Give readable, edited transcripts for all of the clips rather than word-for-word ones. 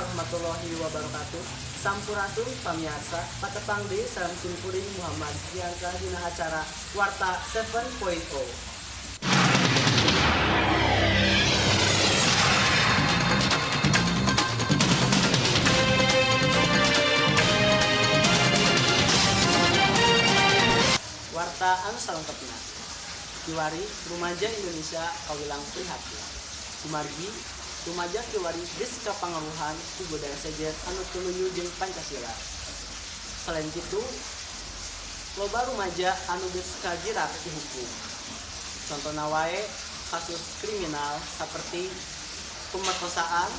Warahmatullahi wabarakatuh. Sampurasun pamiarsa, patepang deui sareng simkuring Muhammad Riansa dina acara Warta 7.0. Warta anu salengkepna. Kiwari rumaja Indonesia kawilang prihatin. Kumargi rumaja kiwari geus kapangaruhan ku budaya sejen anu tuluyu jeung Pancasila. Selain kitu, loba rumaja anu geus kagirak ku hukum. Contona wae kasus kriminal seperti pemerkosaan,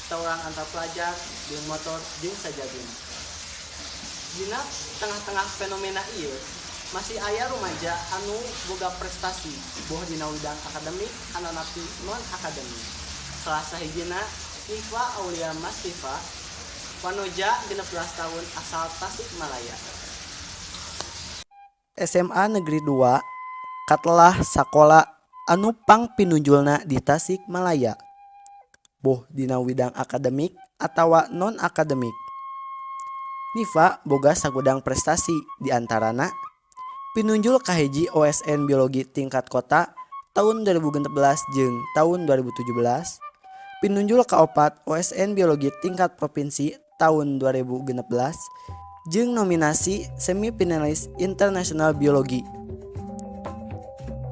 tawuran antar pelajar, jeung motor jeung sajabina. Dina tengah-tengah fenomena ieu masih aya rumaja anu boga prestasi boh dina widang akademik atanapi non akademik. Salah sahijina Nifa Aulia Masrifa, wanoja 16 tahun asal Tasikmalaya. SMA Negeri 2 katelah sakola anu pangpinunjulna di Tasikmalaya, boh dina widang akademik atawa non akademik. Nifa boga sagudang prestasi, diantarana pinunjul kahiji OSN Biologi tingkat kota tahun 2016 jeung tahun 2017, pinunjul kaopat OSN Biologi tingkat provinsi tahun 2016, jeung nominasi semifinalis internasional biologi.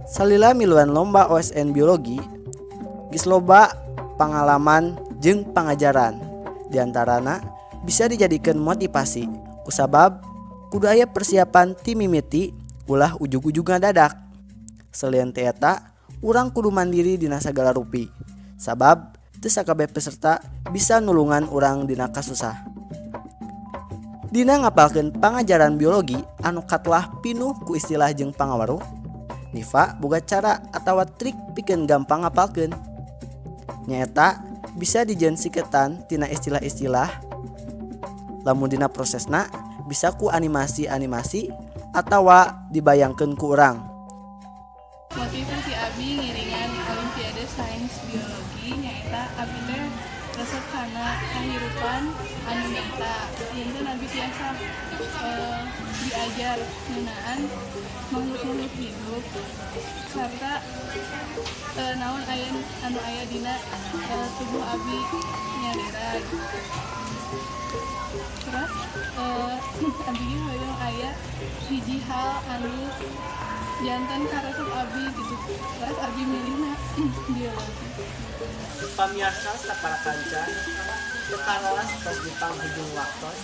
Salila miluan lomba OSN Biologi, geus loba pangalaman jeung pangajaran, diantarana bisa dijadikeun motivasi kusabab kudu aya persiapan ti mimiti, ulah ujug-ujug ngadadak. Selain ti eta, urang kudu mandiri dina sagala rupi, sabab teu sakabeh peserta bisa nulungan urang dina kasusah. Dina ngapalkeun pangajaran biologi anu katelah pinuh ku istilah jeung pangaweruh, Nifa boga cara atawa trik pikeun gampang ngapalkeun. Nyaeta bisa dijieun siketan tina istilah-istilah, lamun dina prosesna bisa ku animasi-animasi atawa dibayangkeun ku urang. Motivasi abi ngiringan Olimpiade Sains Biologi nyaeta abi teh resep kana kahirupan anu nyata. Janten abi tiasa diajar ngeunaan makhluk-makhluk hidup serta naon aya anu aya dina tubuh abi nyalira gitu. Terus abi ge hoyong aya hiji hal anu janten karesep abi gitu. Terus abi milihna biologi. Pamiarsa sapara kanca, teu karaos tos di panghujung waktos.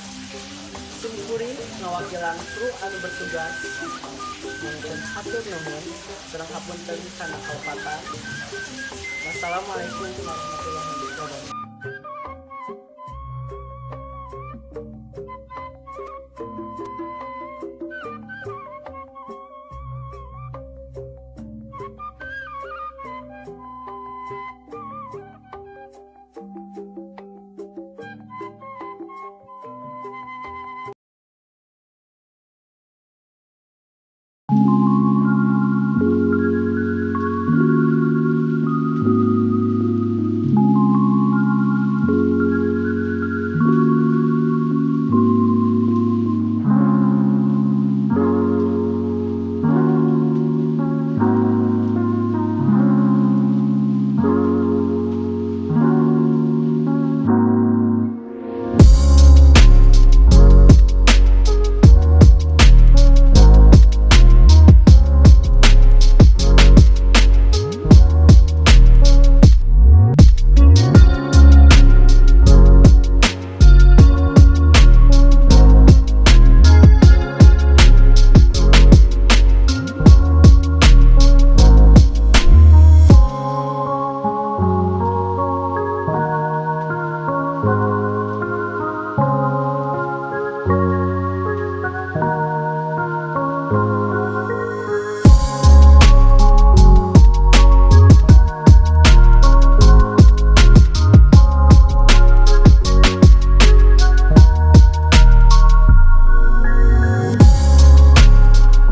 Simkuring ngawakilan kru anu bertugas nyuhunkeun hatur nuhun sareng hapunten kana kalepatan. Wassalamualaikum warahmatullahi wabarakatuh.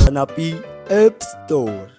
Kanapi App Store.